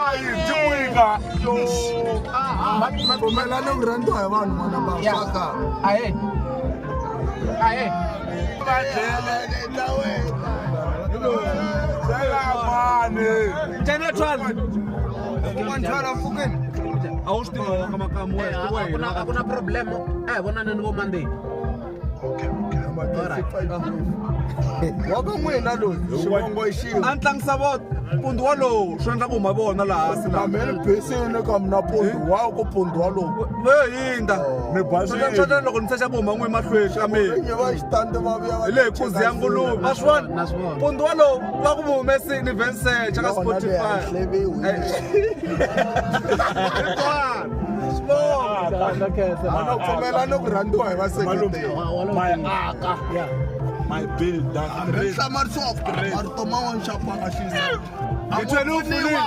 Hayi, dyiwika. Yo. Pfumelani ku rhandziwa hi vanhu mana ba swa kahle. Ahe. Ahe. Tena 12. A wu swi tivi ka makamu A ku na problem. A hi vonaneni vo Monday. Wa ka n'wina loyi xivongo i xin'we. A ni tlangisa vo pundu walowu swi endla ku huma vona laha hansi laha. Hambi ni bisini ka mina pundu wa ku pundu walowu. Ve yinda. Ni basile. Swi endla loko ni secha ku huma n'wi mahlweni ka mina. Vinyi va xitandi va vuya va Hi le kuzi ya nguluve. Ma swi vona? Na swi vona. Pundu walowu va ku mu humesi ni vensecha ka Yona leyi a yi Spotify. hleviwi. Swivona. Mana pfumelani ku rhandziwa hi vaseketeri. My aka. My builder. Hambi ni hlamarisiwa marito man'wana xa panga xi Hi tlhela u pfuniwa.